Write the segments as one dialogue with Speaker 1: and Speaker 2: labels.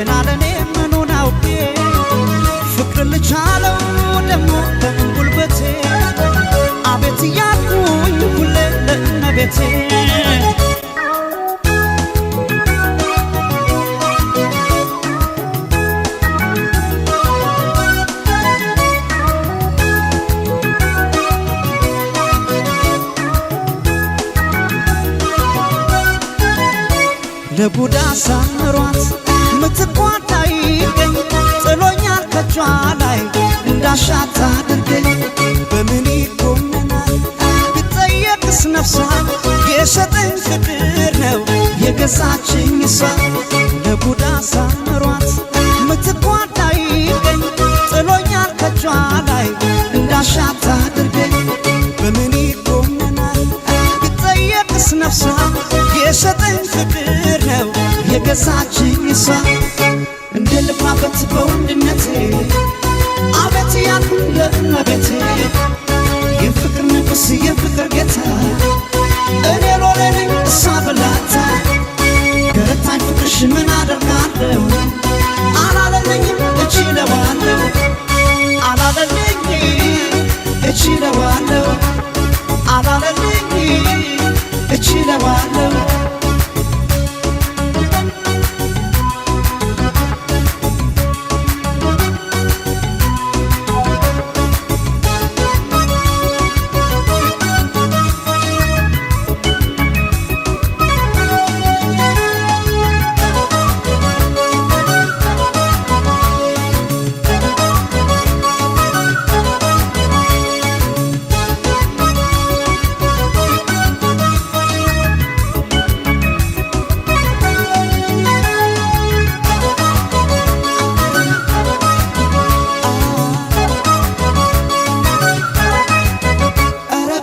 Speaker 1: ገና ለኔ ምኑን አውቄ ፍቅር ልቻለው ደሞ በጉልበቴ አቤት እያልኩኝ ሁሌ ለእመቤቴ ለቡዳ ሳምሯት ምትኳን አይገኝ ጥሎኛል ከቿ ላይ እንዳሻት አድርገኝ በምን ይኮነናል ብጠየቅስ ነፍሷ የሰጠኝ ፍቅር ነው የገዛችኝ እሷ ለቡዳ ሳምሯት ምትኳን አይገኝ ጥሎኛል ከቿ ላይ እንዳሻት አድርገኝ በምን ይኮነናል ብጠየቅስ ነፍሷ የሰጠኝ ፍቅር ነው የገዛችኝ እሷ እንደ ልፋበት በወንድነቴ አቤት ያልኩኝ ለእመቤቴ የፍቅር ንጉሥ የፍቅር ጌታ እኔ ሎሌ ነኝ እሷ ብላታ ገረታኝ ፍቅርሽ ምን አደርጋለሁ አላለለኝም እችለዋለሁ አላለለኝ እችለዋለሁ አላለለኝ እችለዋለሁ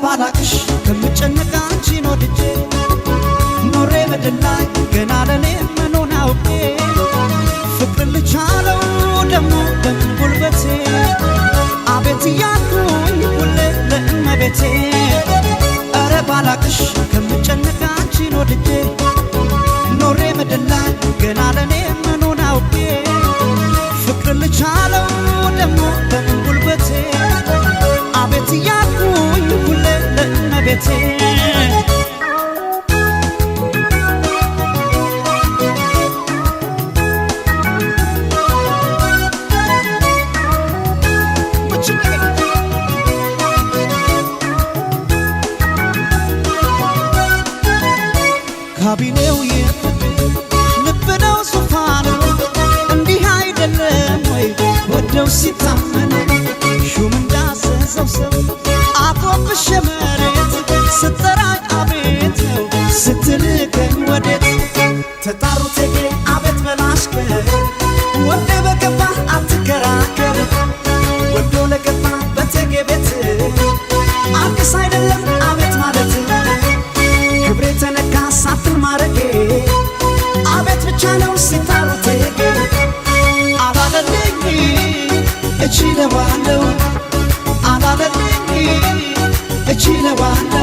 Speaker 1: ባላቅሽ ከምጨነቅ አንቺን ወድጄ ኖሬ ምድር ላይ ገና ለኔ ምኑን አውቄ ፍቅር ልቻለው ደሞ በምን ጉልበቴ አቤት እያልኩኝ ሁሌ ለእመቤቴ ኧረ ባላቅሽ ከምጨነቅ አንቺን ወድጄ ኖሬ ምድር ላይ ገና ለኔ ምኑን አውቄ ፍቅር ልቻለው ደሞ በምን ጉልበቴ አቤት እያልኩኝ ሁሌ ለእመቤቴ ካቢኔው የፍቅር ልብ ነው ዙፋኑ እንዲህ አይደለም ወይ ወደው ሲታመኑ ሹም እንዳዘዘው ሰው አጎንብሼ መሬት ስጠራኝ አቤት ነው ስትልከኝ ወዴት ተጣሩ ቴጌ አቤት በላሽከር ወደ በገባ አትከራከር ወዶ ለገባ በቴጌ ቤት አዲስ አይደለም አቤት ማለት ክብሬ ተነካ ሳትል ማረጌ አቤት ብቻ ነው ሲጣሩ ቴጌ አላለልኝ እችለዋለሁ አላለልኝ እችለዋለሁ።